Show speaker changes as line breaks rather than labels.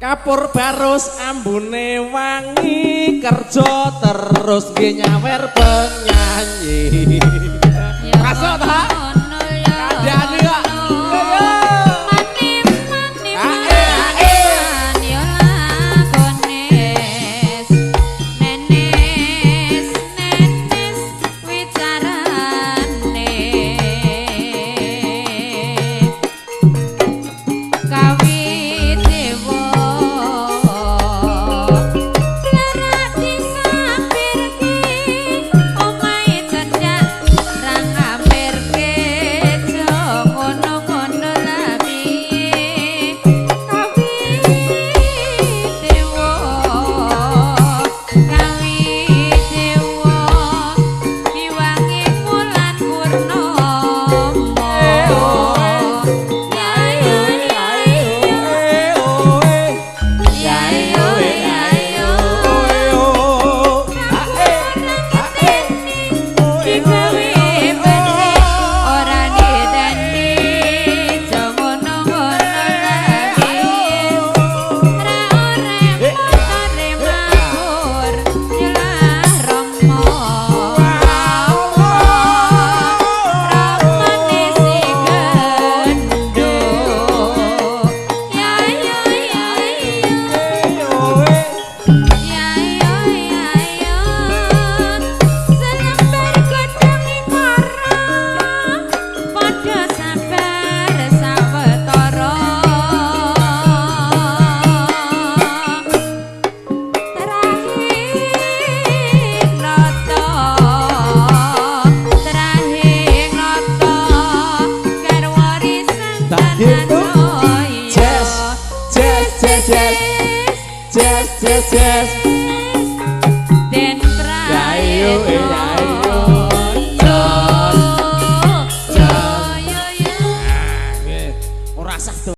Kapur barus ambune wangi, kerja terus nggih nyawer penyanyi.
Ya.
Masuk ta?
Ngono ya.
Kandhane kok. Ayo.
Mani mani
Ae, ae.
Man yo lakones. Nenes nenes wicarane. Kawit dewa Blarak disampirke omahe cedhak ra ngampirke aja ngono-ngono lah piye. Kawit dewa, kawit dewa diwangi wulan purnama. Ya ya ya ya ya ya ya. Digawe becik ora diteni aja ngono-ngono lah piye. Ra ore motore mabur nyelah Rama. Ramane si genduk. Ya ya ya ya. Ya ya ya ya. Selembar godhong ikara padha sabar sawetara. Terakhir nata, terakhir nata garwa risang
Tak gitu.
tanah.
Jazz, jazz, jazz, jazz. Jazz, jazz, jazz.